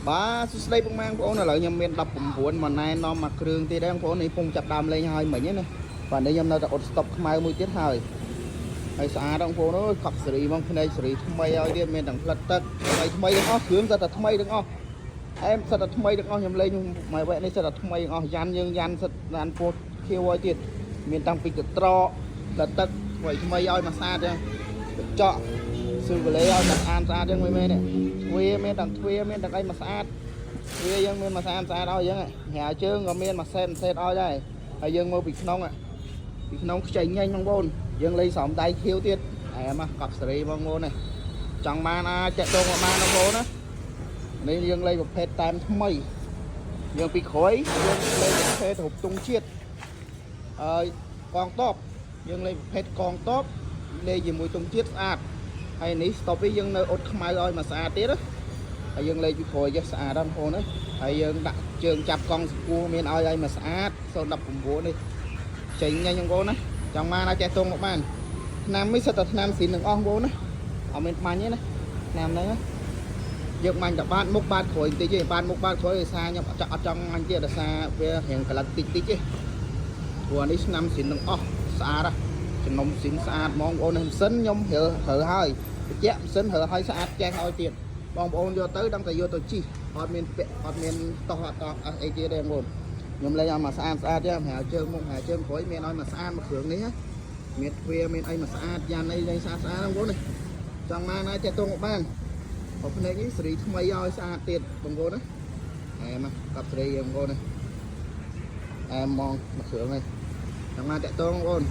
បាទសួស្តីពុកម៉ែបងប្អូនឥឡូវខ្ញុំមាន19មកណែនាំមកគ្រឿងទៀតដែរបងប្អូននេះពងចាប់ដើមលេងហើយមិញណាបាទនេះខ្ញុំនៅតែអត់ស្តុបខ្មៅមួយទៀតហើយហើយស្អាតបងប្អូនអើយកប់សេរីហ្មងភ្នែកសេរីថ្មីឲ្យទៀតមានទាំងផ្លិតទឹកថ្មីថ្មីទាំងអស់គ្រឿងសិតតែថ្មីទាំងអស់អែមសិតតែថ្មីទាំងអស់ខ្ញុំលេងមួយវគ្គនេះសិតតែថ្មីទាំងអស់យ៉ាន់យើងយ៉ាន់សិតយ៉ាន់ពោះខៀវឲ្យទៀតមានតាំងពីកត្រកផ្លិតទឹកថ្មីថ្មីឲ្យមកស្អាតចឹងកញ្ចក់ស៊ូកូឡេឲ្យមកស្អាតស្អាតចឹងមែនទេទ្វារមានទាំងទ្វារមានទាំងអីមកស្អាត វាយើងមានមួយស្អាតស្អាតឲ្យអញ្ចឹងហ៎ជើងក៏មានមួយសេតសេតឲ្យដែរហើយយើងមកពីក្នុងពីក្នុងខ្ចីញញបងប្អូនយើងលេងស្រោមដៃខៀវទៀតអែមកកប់សេរីបងប្អូននេះចង់បានអាចតាក់ទងមកបានបងប្អូនណានេះយើងលេងប្រភេទតាមថ្មីយើងពីក្រោយយើងលេងប្រភេទរូបទង់ជាតិហើយកងតបយើងលេងប្រភេទកងតបលេងជាមួយទង់ជាតិស្អាតហើយនេះ stop នេះយើងនៅអត់ខ្មៅឲ្យមកស្អាតទៀតណា ហើយយើងលេខពីក្រោយចេះស្អាតហ្នឹងបងប្អូនអើយហើយយើងដាក់ជើងចាប់កង់សគួរមានឲ្យឲ្យមកស្អាត019នេះចេញញ៉ាញ់បងប្អូនណាចង់បានឲ្យចេះតងមកបានឆ្នាំនេះសិតតែឆ្នាំស៊ីនទាំងអស់បងប្អូនណាអត់មានបាញ់ទេណាឆ្នាំហ្នឹងណាយើងបាញ់តែបាតមុខបាតក្រោយបន្តិចទេបាតមុខបាតក្រោយដោយសារខ្ញុំអត់ចង់អត់ចង់បាញ់ទៀតដោយសារវារៀងក្លិតតិចតិចទេព្រោះអានេះឆ្នាំស៊ីនទាំងអស់ស្អាតណាចំណុំស៊ីនស្អាតហ្មងបងប្អូននេះម៉ាស៊ីនខ្ញុំរើរើហើយបញ្ជាក់ម៉ាស៊ីនរើហើយស្អាតចេះឲ្យទៀត បងប្អូនយកទៅដឹងតែយកទៅជីអត់មានពាក់អត់មានតោះអត់តោះអត់អីទៀតទេបងប្អូនខ្ញុំលេងឲ្យមកស្អាតស្អាតទេហៅជើងមុខហៅជើងក្រោយមានឲ្យមកស្អាតមួយគ្រឿងនេះណាមានទ្វារមានអីមកស្អាតយ៉ាងអីលេងស្អាតស្អាតបងប្អូននេះចង់បានណាចេះតងមកបានបើភ្នែកនេះសេរីថ្មីឲ្យស្អាតទៀតបងប្អូនណាអែមកកប់សេរីបងប្អូននេះអែមហ្មងមួយគ្រឿងនេះចង់បានតាក់តងបងប្អូន